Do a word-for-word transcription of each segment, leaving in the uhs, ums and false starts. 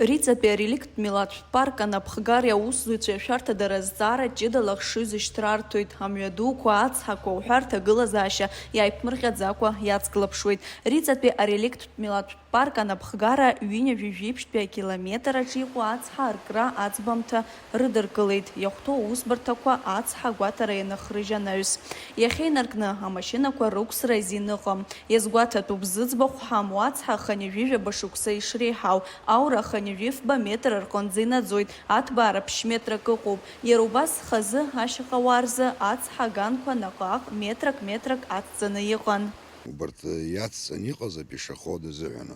Риҵатәи ареликттә милаҭтә парк анапхгареи аусзуҩцәеи ашәарҭадара азҵаара ҷыдала ахшыҩзышьҭра арҭоит, амҩадуқәа, ацҳақәа уҳәа рҭагылазаашьа иааиԥмырҟьаӡакәа иацклаԥшуеит. Риҵатәи ареликттә милаҭтә парк анапхгара ҩынҩажәи жәиԥшьтәи акилометр аҿы иҟоу ацҳа аркра аӡбамҭа рыдыркылеит, иахәҭоу аусбарҭақәа ацҳа агәаҭара ианахрыжь анаҩс. Иахьа инаркны амашьынақәа рықәсра азин ыҟам. Иазгәаҭатәуп, зыӡбахә ҳамоу ацҳа хынҩажәижәаба шықәса ишреиҳау, аура хынҩажәи фба метр рҟынӡа инаӡоит, аҭбаара ԥшь метрак ыҟоуп. Иара убас хазы ашьаҟауаа рзы ацҳа аганқәа наҟ-ааҟ метрак-метрак ацҵаны иҟан. Убарҭ иацҵаны иҟаз апешеход азыҳәан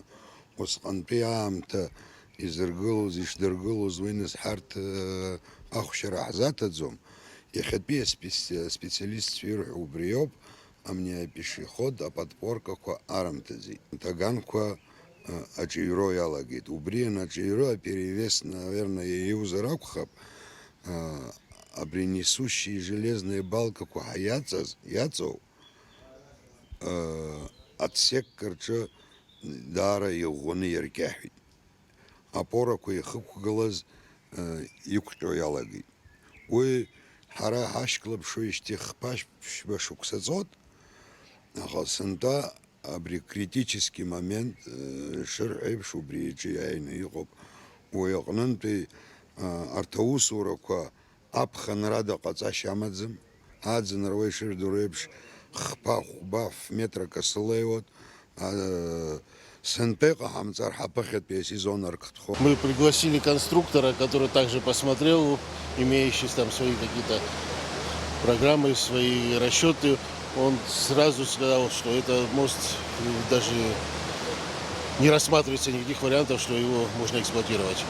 усҟантәи аамҭа изыргылоз, ишдыргылоз уи нас ҳарҭ, э, ахәшьара ҳзаҭаӡом. Иахьатәи аспециалистцәа ирҳәо убриоуп, амни апешеход аподпоркақәа арымҭаӡеит. Аганқәа, э, аҿыҩро иалагеит. Убри анаҿыҩро аперевес, наверное, иаиузар акәхап, э, абри несущие железные балкақәа ҳәа иаҵаз, иаҵоу, э, отсекка рҿы даара иӷәӷәаны иаркьаҳәит. Апорақәа ихықәгылаз, э, иқәҟьо иалагеит. Уи ҳара ҳашьклаԥшуеижьҭеи хԥа-ԥшьба шықәса ҵуеит, аха сынтәа абри критический момент, э, шырҳәо еиԥш, убри иҿы иааины иҟоуп. Уи аҟнынтәи, э, арҭ аусурақәа аԥхынрада ҟаҵашьа амаӡам. Аӡынра уа ишырдыруа еиԥш, хԥа-хәба ф-метра касы леиуеит. А, сынтәа иҟаҳамҵар ҳаԥыхьатәи асезон аркытәхоит. Мы пригласили конструктора, который также посмотрел, имеющие там свои какие-то программы, свои расчёты. Он сразу сказал, что это мост, э, даже не рассматривается никаких вариантов, что его можно эксплуатировать.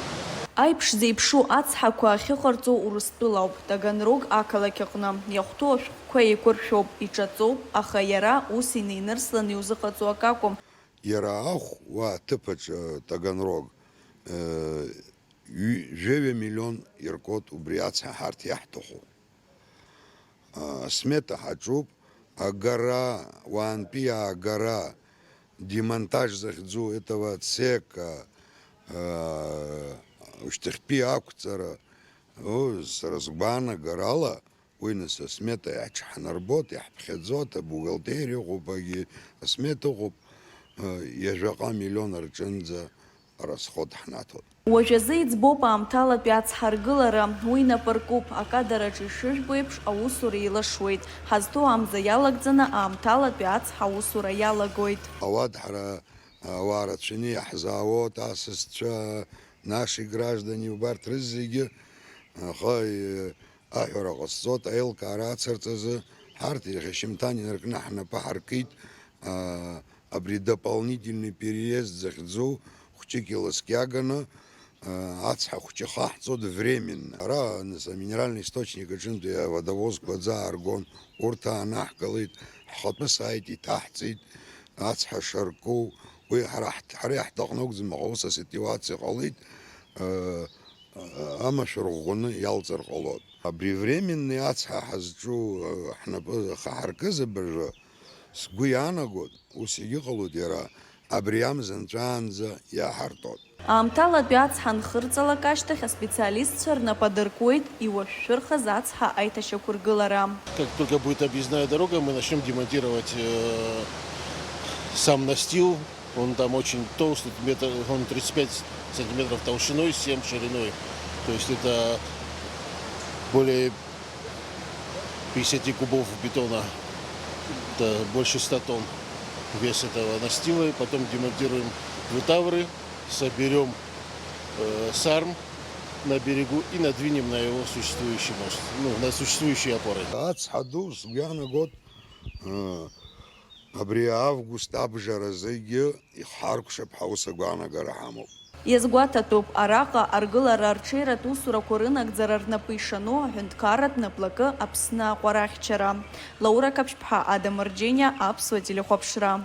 Аиԥш зеиԥшу ацҳақәа ахьыҟарҵо Урыстәыла ауп, Таганрог ақалақь аҟны. Иахәҭоу ашәҟәқәа еиқәыршәоуп, иҿаҵоуп, аха иара ус инеинырсланы иузыҟаҵо акакәым. Иара ахә уа аҭыԥаҿ, э, Таганрог, э, ҩ-, жәаҩа миллион иркуеит убри ацҳа ҳарҭ иаҳҭаху. А, асмета ҳаҿуп, агара, уаантәи аагара, демонтаж захьӡу этого отсека, а, ушьҭахьтәи ақәҵара, о, сара сгәаанагарала, уи нас асмета иаҳҽҳанарбоит, иаҳԥхьаӡоит, абухгалтериа ыҟоуп, агьи асмета ыҟоуп, а, ҩажәаҟа миллион рҿынӡа расход ҳнаҭоит. Уажәазы иӡбоуп аамҭалатәи ацҳа аргылара, уи инапы аркуп, акадараҿы ишыжәбо еиԥш, аусура еилашуеит. Ҳазҭоу амза иалагӡаны аамҭалатәи ацҳа аусура иалагоит. Ауадаҳра, ауаа рацәаны иаҳзаауеит, асасцәа, наши граждане, убарҭ рызегьы, аха, э, аҳәара ҟасҵоит, аилкаара ацырҵазы, ҳарҭ иахьа шьымҭан инаркны ҳнапы ҳаркит, а, абри дополнительный переезд захьӡу хәҷык иласкьаганы, а, ацҳа хәҷы хаҳҵоит временно. Ара, нас, аминеральный источник аҿынтәи аводовозқәа аӡы ааргон, урҭ аанаҳкылеит, ҳхатәы сааит иҭаҳҵеит, ацҳа шарку, уи ҳара ҳҭ-, ҳара иаҳҭахны акәӡам, аха ус аситуациа ҟалеит, а, амашәыр ӷәӷәаны иалҵыр ҟалоит. Абри временный ацҳа ҳазҿу, э, ҳнапы хаҳаркыз абыржәы, сгәы иаанагоит, ус егьыҟалоит иара, абри амза нҵәаанӡа иаҳартуеит. Аамҭалатәи ацҳа анхырҵалак ашьҭахь аспециалистцәа рнапы адыркуеит иуашәшәырхаз ацҳа аиҭашьақәыргылара. Как только будет объездная дорога, мы начнём демонтировать, э, сам настил. Он там очень толстый, метр, он тридцать пять сантиметров толщиной, семь шириной. То есть это более пятидесяти кубов бетона. Это больше ста тонн вес этого настила. И потом демонтируем двутавры, соберём, э, сарм на берегу и надвинем на его существующий мост, ну, на существующие опоры. Ацҳа ду сгәы иаанагоит, э, Абри август абжаразыгьы ихҳаркәшап ҳәа ус агәаанагара ҳамоуп. Иазгәаҭатәуп, араҟа аргылара арҽеиратә усурақәа рынагӡара рнапы ишану аҳәынҭқарратә наплакы Аԥсны аҟәарахьчара. Лаура Қаԥшьԥҳа, Адам Арџьениа, Аԥсуа телехәаԥшра.